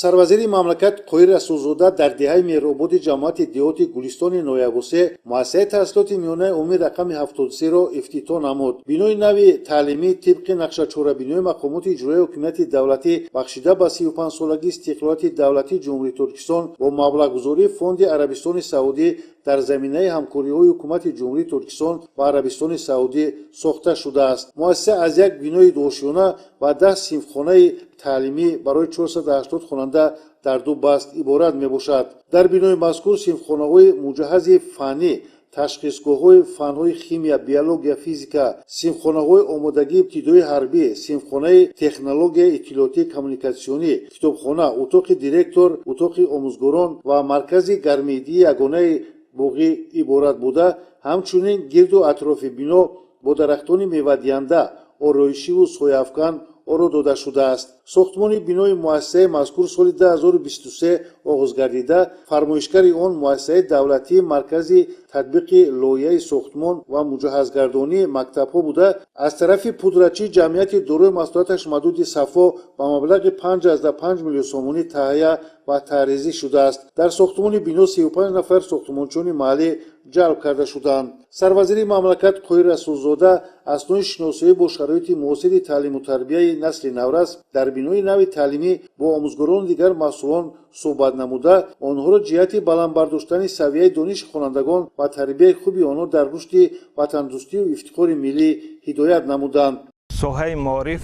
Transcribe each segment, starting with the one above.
Сарвазири мамлакат Қоҳир Расулзода дар деҳаи Меҳрободи ҷамоати деҳоти Гулистони ноҳияи Восеъ муассисаи таҳсилоти миёнаи умумӣ рақами 73-ро ифтитоҳ намуд. Бинои нави таълимӣ тибқи нақшачорабиниҳои мақомоти иҷроияи ҳокимияти давлатӣ бахшида ба 35-солагии истиқлолияти давлатии Ҷумҳурии Тоҷикистон бо маблағгузории Фонди Арабистони Саудӣ дар заминаи ҳамкориҳои ҳукумати Ҷумҳурии Тоҷикистон ва Арабистони Саудӣ сохта шудааст. Муассиса аз як бинои дуошёна ва 10 синфхонаи таълимӣ барои 480 хонанда дар ду баст иборат мебошад. Дар бинои мазкур синфхонаҳои муҷаҳҳази фаннӣ, ташхисгоҳҳои фанҳои химия, биология, физика, синфхонаҳои омодагии ибтидоии ҳарбӣ, синфхонаи технологияи иттилоотӣ коммуникатсионӣ, китобхона, утоқи директор, утоқи омӯзгорон ва маркази гармидиҳии ягонаи боғӣ иборат буда, ҳамчунин гирду атрофи бино бо дарахтони мевадиҳанда, ороишиву сояафкан оро дода шудааст. Сохтмони бинои муассисаи мазкур соли 2023 оғоз гардида, фармоишгари он муассисаи давлатии Маркази татбиқи лоиҳаи сохтмон ва муҷаҳҳазгардонии мактабҳо буда, аз тарафи пудрачӣ ҷамъияти дорои масъулияташ маҳдуди «Сафо» ба маблағи 5,5 миллион сомонӣ таҳия ва таҳризӣ шудааст. Дар сохтмони бино 35 нафар сохтмончиёни маҳаллӣ ҷалб карда шуданд. Сарвазири мамлакат Қоҳир Расулзода аснои шиносоӣ бо шароити муосири таълиму тарбияи насли наврас дар бинои нави таълимӣ бо омӯзгорону дигар масъулон суҳбат намуда, онҳоро ҷиҳати баланд бардоштани савияи дониши хонандагон ва тарбияи хуби онҳо дар рушди ватандӯстию ифтихори миллӣ ҳидоят намуданд. Соҳаи маориф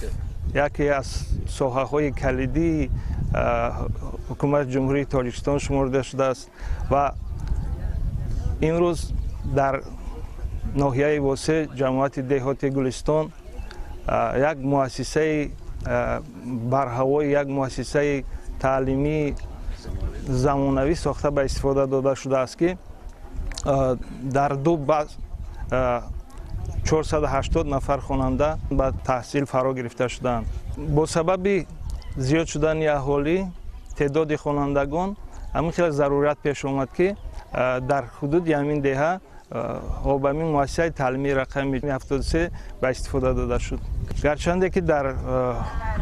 яке аз соҳаҳои калидии ҳукумати Ҷумҳурии Тоҷикистон шуморда шудааст ва имрӯз дар ноҳияи Восеъ, ҷамоати деҳоти Гулистон, як муассисаи барҳавои, як муассисаи таълимии замонавӣ сохта ба истифода дода шудааст, ки дар ду баст 480 нафар хонанда ба таҳсил фаро гирифта шудаанд. Бо сабаби зиёд шудани аҳолӣ, теъдоди хонандагон, ҳамин хел зарурат пеш омад, ки дар ҳудуди ҳамин деҳа ҳамин муассисаи таълимии рақами 73 ба истифода дода шуд. Гарчанде ки дар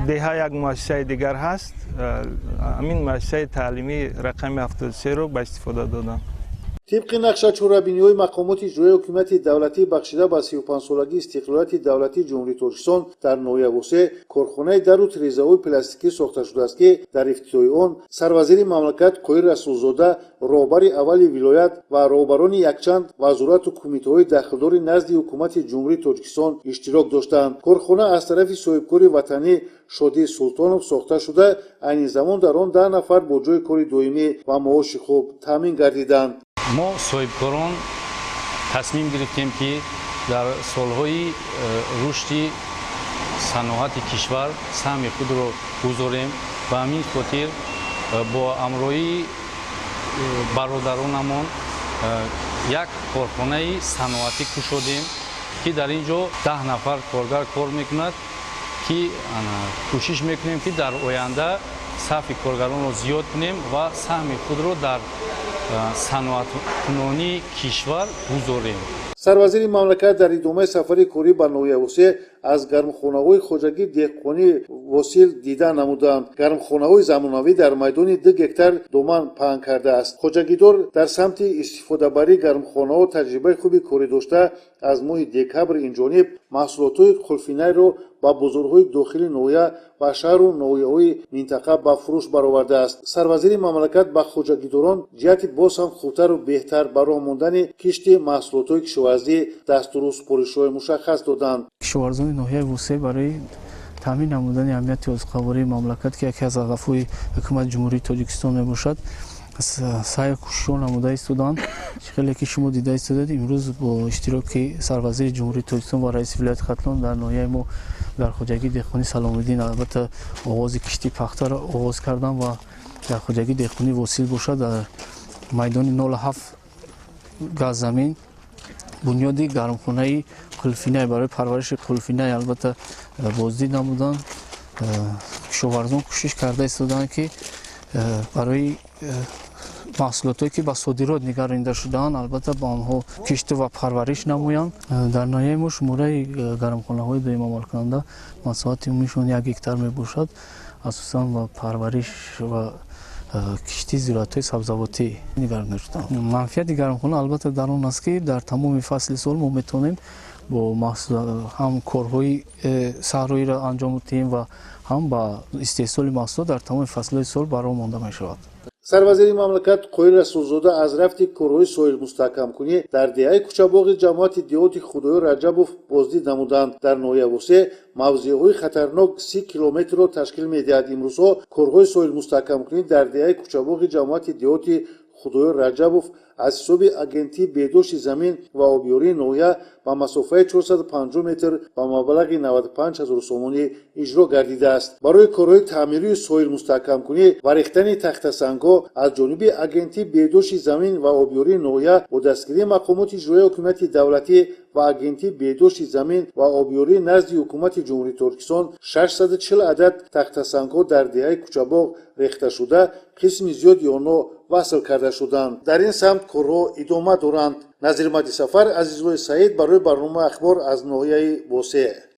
деҳа як муассисаи дигар ҳаст, ҳамин муассисаи таълимии рақами 73-ро ба истифода доданд. Тибқи нақшачорабиниҳои мақомоти иҷроияи ҳокимияти давлатӣ бахшида ба 35-солагии истиқлолияти давлатии Ҷумҳурии Тоҷикистон дар ноҳияи Восеъ корхонаи дару тирезаҳои пластикӣ сохта шудааст, ки дар ифтитоҳи он сарвазири мамлакат Қоҳир Расулзода, роҳбари аввали вилоят ва роҳбарони якчанд вазорату кумитаҳои дахлдори назди ҳукумати Ҷумҳурии Тоҷикистон иштирок доштанд. Корхона аз тарафи соҳибкори ватанӣ Шодӣ Султонов сохта шуда, айни замон дар он 10 нафар бо ҷойи кори доимӣ ва маоши хуб таъмин гардиданд. Мо, соҳибкорон, тасмим гирифтем, ки дар солҳои рушди саноати кишвар саҳми худро гузорем. Ба ҳамин хотир бо ҳамроҳии бародаронамон як корхонаи саноатӣ кушодем, ки дар ин ҷо 10 нафар коргар кор мекунад, ки кӯшиш мекунем, ки дар оянда сафи коргаронро зиёд кунем ва саҳми худро дар саноаткунонии кишвар гузорем. Сарвазири мамлакат дар идомаи сафари корӣ ба ноҳияи Восеъ аз гармхонаҳои хоҷагии деҳқонии Восил дида намуданд. Гармхонаҳои замонавӣ дар майдони 2 гектар доман паҳн кардааст. Хоҷагидор дар самти истифодабарии гармхонаҳо таҷрибаи хуби корӣ дошта, аз моҳи декабр инҷониб маҳсулотҳои қулфинайро ба бозорҳои дохили ноҳия ва шаҳру ноҳияҳои минтақа ба фурӯш баровардааст. Сарвазири мамлакат ба хоҷагидорон ҷиҳати боз ҳам хубтару беҳтар ба роҳ мондани кишти маҳсулотҳои кишоварзӣ дастуру супоришҳои мушаххас доданд. Кишоварзони ноҳияи Восеъ барои таъмин намудани амнияти озуқавории мамлакат, ки яке аз ҳадафҳои ҳукумати Ҷумҳурии Тоҷикистон мебошад, саъю кӯшишҳо намуда истоданд. Хеле ки шумо дида истодаед, имрӯз бо иштироки сарвазири Ҷумҳурии Тоҷикистон ва раиси вилояти Хатлон дар ноҳияи мо, дар хоҷагии деҳқонии Саломиддин, албатта, оғози кишти пахтаро оғоз кардам ва дар хоҷагии деҳқонии Восил бошад, дар майдони 07 газ замин бунёди гармхонаи қулфинай барои парвариши қулфинай, албатта, боздид намуданд. Кишоварзон кӯшиш карда истоданд, ки барои маҳсулотое ки ба содирот нигаронида шудаанд, албатта, ба онҳо кишту ва парвариш намоянд. Дар ноҳияи мо шумораи гармхонаҳои доимамалкунанда масоҳати умумишон 1 гектар мебошад. Асосан ба парвариш ва кишти зироатҳои сабзавотӣ нигаронда шуданд. Манфиати гармхона албатта дар он аст, ки дар тамоми фасли сол мо метавонем бо ҳам корҳои саҳроиро анҷом диҳем ва ҳам ба истеҳсоли маҳсулот дар тамоми фаслҳои сол ба роҳ монда мешавад. Сарвазири мамлакат Қоҳир Расулзода аз рафти корҳои соҳилмустаҳкамкунӣ дар деҳаи Кӯчабоғи ҷамоати деҳоти Худоёр Раҷабов боздид намуданд. Дар ноҳияи Восеъ мавзеъҳои хатарнок 30 километрро ташкил медиҳад. Имрӯзҳо корҳои соҳилмустаҳкамкунӣ дар деҳаи Кӯчабоғи ҷамоати деҳоти Худоёр Раҷабов аз ҳисоби Агентии беҳдошти замин ва обиёрии ноҳия ба масофаи 450 метр ба маблағи 95 ҳазор сомонӣ иҷро гардидааст. Барои корҳои таъмирию соҳилмустаҳкамкунӣ ва рехтани тахтасангҳо аз ҷониби Агентии беҳдошти замин ва обиёрии ноҳия бо дастгирии мақомоти иҷроияи ҳокимияти давлатӣ ва Агентии беҳдошти замин ва обиёрии назди Ҳукумати Ҷумҳурии Тоҷикистон 640 адад тахтасангҳо дар деҳаи Кӯчабоғ рехта шуда, қисми зиёди онҳо васл карда шуданд. Дар ин самт корҳо идома доранд. Назирмади Сафар, Азизуллои Саид барои барномаи Ахбор аз ноҳияи Восеъ.